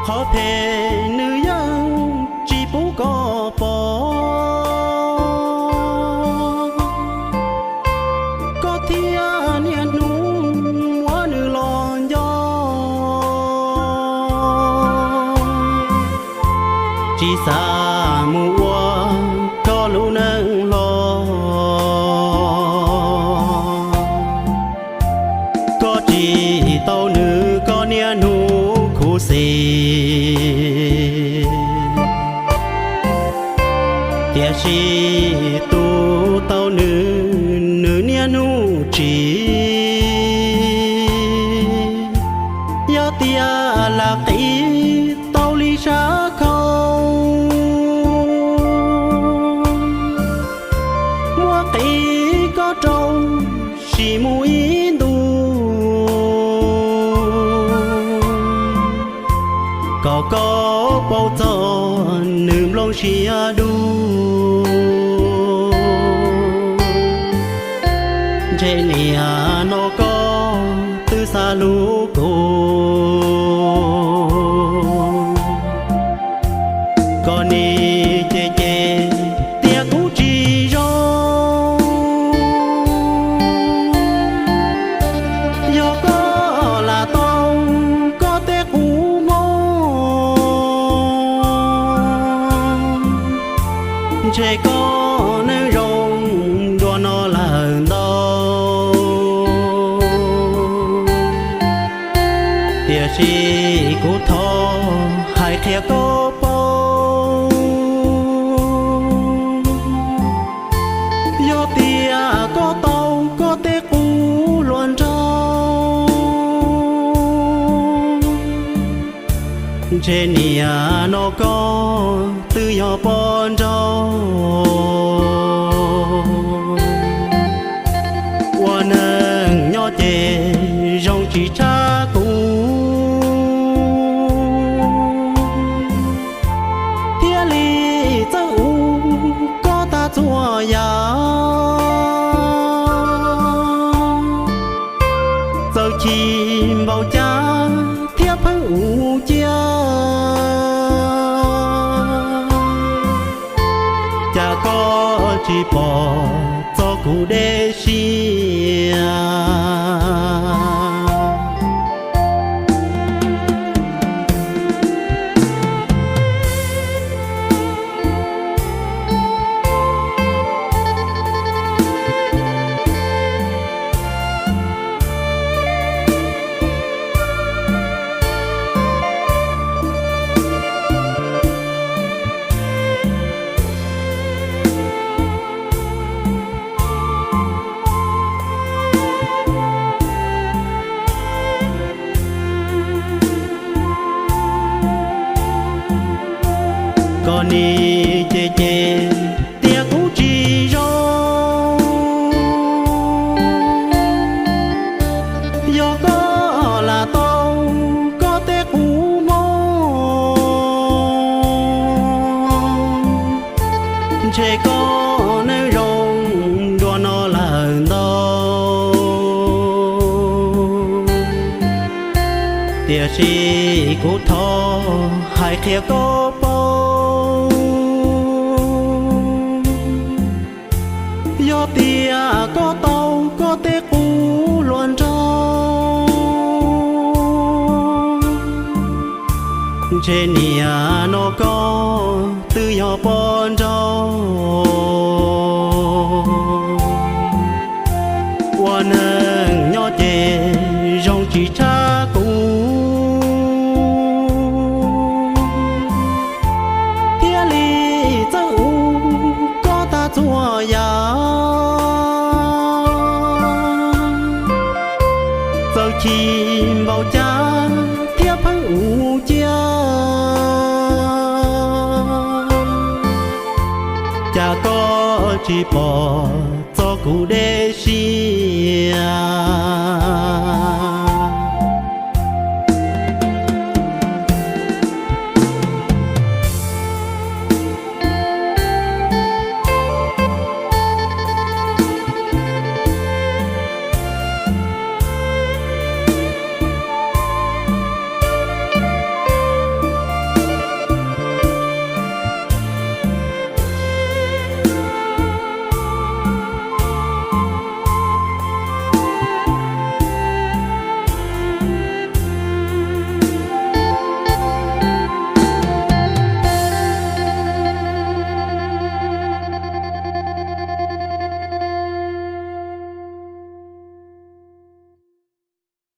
Qhov phem nws yeej tsis pub koj pom, koj thiaj niaj hnub muab nws los nco. Tsis xav mus ua koj lub neej hlo, koj tsis tau nws koj niaj hnub khuv xim. Tiam sis tus tau nws, nws niaj hnub tsim, yog tias lam qis tau li sab khau, muab qis koj rau sim mus ib ntus, kom koj paub txog nws nplooj siab dub. Ntshe niaj no koj twb xa hlub kuv, koj nim cem cem tias kuv tsis zoo. Yog koj lam tau koj tej qub mob, ntshe koj neej zoo dua no lawm ntau. Tiam sis kuv thov hais qhia koj paub, yog tias koj tau koj tej qub hluas nraug, ntshe niaj no koj twb yog poj nraug. Ua neej nyob ces zoo tsis tshab kuv, thiaj li txawj ua koj tag txhua yam. Txawm chim npaum cas thiab pheej ua cia, cas koj tsis pom txog kuv dej siab. Koj nim cem cem tias kuv tsis zoo. Yog koj lam tau koj tej qub mob, ntshe koj neej zoo dua no lawm ntau. Tiam sis kuv thov hais qhia koj paub, yog tias koj tau koj tej qub hluas nraug, ntshe niaj no koj twb yog poj nraug. Ua neej nyob ces zoo tsis tshab kuv, thiaj li txawj ua koj tag txhua yam. Txawm chim npaum cas thiab pheej ua cia, cas koj tsis pom txog kuv